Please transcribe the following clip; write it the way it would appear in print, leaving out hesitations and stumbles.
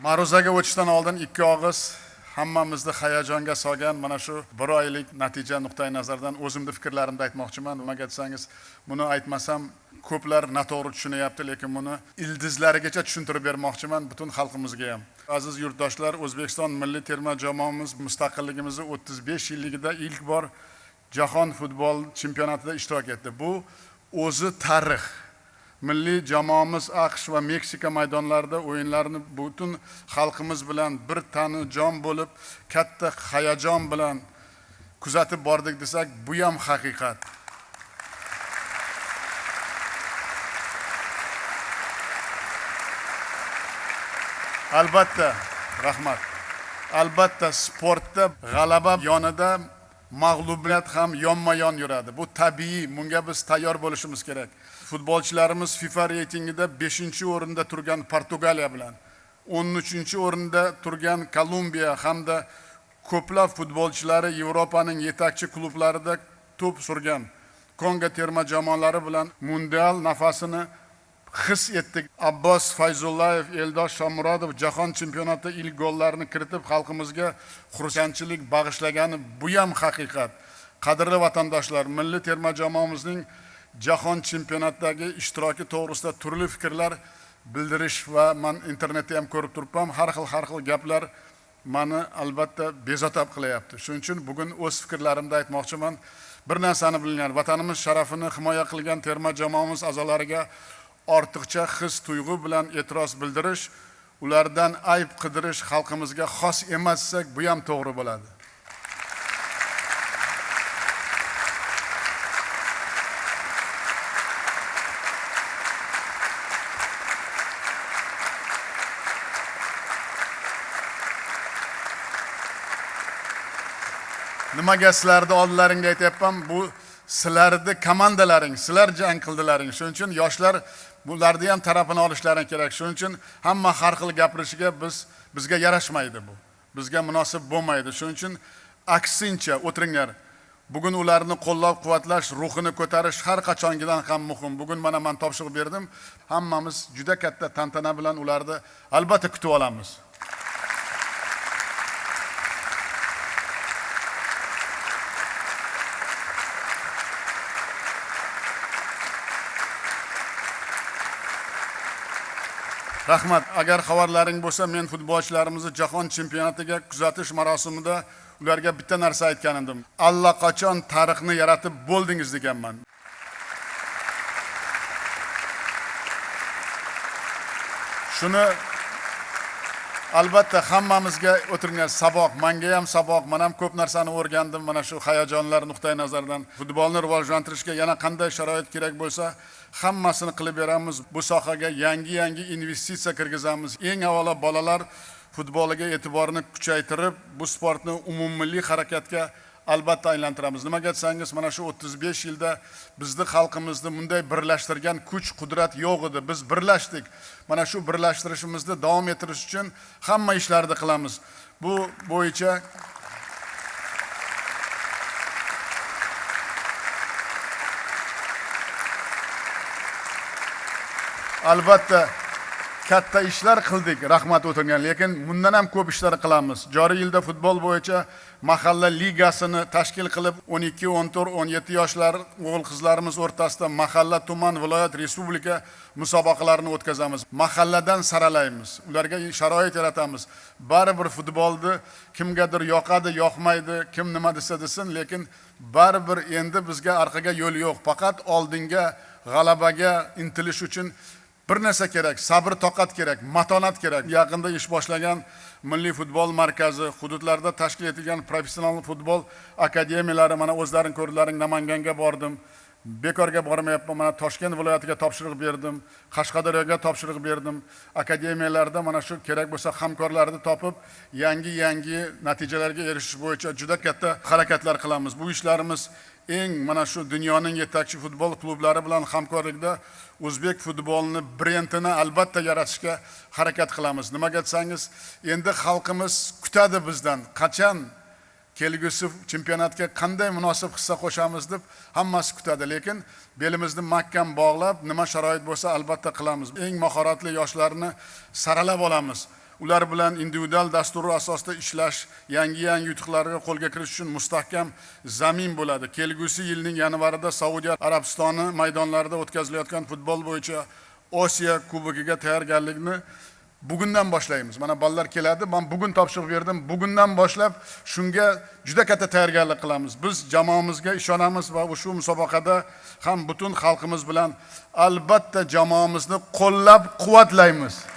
Ma'ruzaga o'tishdan oldin ikki og'iz hammamizni hayajonga solgan mana shu bir oylik natija nuqtai nazaridan o'zimni fikrlarimni aytmoqchiman. Nimaga desangiz, buni aytmasam ko'plar noto'g'ri tushunyapti, lekin buni ildizlarigacha tushuntirib bermoqchiman butun xalqimizga ham. Aziz yurtdoshlar, O'zbekiston milliy terma jamoamiz mustaqilligimizni 35 yilligida ilk bor jahon futbol chempionatida ishtirok etdi. Bu o'zi tarix. Milliy jamoamiz AQSh va Meksika maydonlarida o'yinlarni butun xalqimiz bilan bir tani jon bo'lib, katta hayajon bilan kuzatib bordik desak, bu ham haqiqat. Albatta, rahmat. Albatta, sportda g'alaba yonida mag'lubiyat ham yonma-yon yuradi. Bu tabiiy, bunga biz tayyor bo'lishimiz kerak. Futbolchilarimiz FIFA reytingida 5-o'rinda turgan Portugaliya bilan, 13-o'rinda turgan Kolumbiya hamda ko'plab futbolchilari Yevropaning yetakchi klublarida to'p surgan Kongo terma jamoalari bilan mundial nafasini his etdik. Abbos Fayzullayev, Eldor Shomurodov jahon chempionatida ilk gollarni kiritib, xalqimizga xursandchilik bag'ishlagani bu ham haqiqat. Qadrli vatandoshlar, milliy terma jamoamizning jahon chempionatidagi ishtiroki to'g'risida turli fikrlar bildirish va men internetda ham ko'rib turibman, har xil har xil gaplar meni albatta bezovta qilyapti. Shuning uchun bugun o'z fikrlarimni aytmoqchiman. Bir narsani bilinglar, vatanimiz sharafini himoya qilgan terma jamoamiz a'zolariga ortiqcha his tuyg'u bilan e'tiroz bildirish, ulardan ayb qidirish xalqimizga xos emas desak, bu ham to'g'ri bo'ladi. Nimaga sizlarni oldilaringga aytyapman? Bu sizlarni komandalaring, sizlar jang qildilaring. Shuning uchun yoshlar bularni ham tarafini olishlaring kerak. Shuning uchun hamma har xil gapirishiga bizga yarashmaydi bu. Bizga munosib bo'lmaydi. Shuning uchun aksincha o'tiringlar. Bugun ularni qo'llab-quvvatlash, ruhini ko'tarish har qachongidan ham muhim. Bugun mana men topshiriq berdim. Hammamiz juda katta tantana bilan ularni albatta kutib olamiz. Rahmat. Agar xabarlaring bo'lsa, men futbolchilarimizni jahon chempionatiga kuzatish marosimida ularga bitta narsa aytgan edim. Allaqachon tarixni yaratib bo'ldingiz deganman. Shuni albatta hammamizga o'tirgan saboq, menga ham saboq, men ham ko'p narsani o'rgandim mana shu hayajonlar nuqtai nazaridan. Futbolni rivojlantirishga yana qanday sharoit kerak bo'lsa, hammasini qilib beramiz. Bu sohaga yangi-yangi investitsiya kirgizamiz. Eng avvalo bolalar futboliga e'tiborni kuchaytirib, bu sportni umummilliy harakatga albatta aylantiramiz. Nimaga desangiz, mana shu 35 yilda bizni xalqimizni bunday birlashtirgan kuch, qudrat yo'q edi. Biz birlashdik. Mana shu birlashtirishimizni davom ettirish uchun hamma ishlarni qilamiz. Bu bo'yicha albatta katta ishlar qildik, rahmat o'tirgan, lekin bundan ham ko'p ishlar qilamiz. Joriy yilda futbol bo'yicha mahalla ligasini tashkil qilib, 12, 14, 17 yoshlar o'g'il qizlarimiz o'rtasida mahalla, tuman, viloyat, respublika musobaqalarini o'tkazamiz. Mahalladan saralaymiz, ularga sharoit yaratamiz. Baribir futbolni kimgadir yoqadi, yoqmaydi, kim nima desa desin, lekin baribir endi bizga orqaga yo'l yo'q. Faqat oldinga, g'alabaga intilish uchun bir narsa kerak, sabr toqat kerak, matonat kerak. Yaqinda ish boshlagan Milliy futbol markazi, hududlarda tashkil etilgan professional futbol akademiyalari, mana o'zlaring ko'rdilaring, Namanganga bordim. Bekorga bormayapman, mana Toshkent viloyatiga topshiriq berdim, Qashqadaryoga topshiriq berdim. Akademiyalarda mana shu kerak bo'lsa hamkorlarni topib, yangi-yangi natijalarga erishish bo'yicha juda katta harakatlar qilamiz. Bu ishlarimiz eng mana shu dunyoning yetakchi futbol klublari bilan hamkorlikda o'zbek futbolini brendini albatta yaratishga harakat qilamiz. Nimaga desangiz, endi xalqimiz kutadi bizdan, qachon kelgusi chempionatga qanday munosib hissa qo'shamiz deb hammasi kutadi. Lekin belimizni mahkam bog'lab, nima sharoit bo'lsa albatta qilamiz. Eng mahoratli yoshlarni saralab olamiz. Ular bilan individual dasturi asosida ishlash yangi yangi yutuqlarga qo'lga kiritish uchun mustahkam zamin bo'ladi. Kelgusi yilning yanvarida Saudiya Arabistoni maydonlarida o'tkazilayotgan futbol bo'yicha Osiyo Kubogiga tayyorgarlikni bugundan boshlaymiz. Mana bolalar keladi, men bugun topshiriq berdim. Bugundan boshlab shunga juda katta tayyorgarlik qilamiz. Biz jamoamizga ishonamiz va ushbu musobaqada ham butun xalqimiz bilan albatta jamoamizni qo'llab quvvatlaymiz.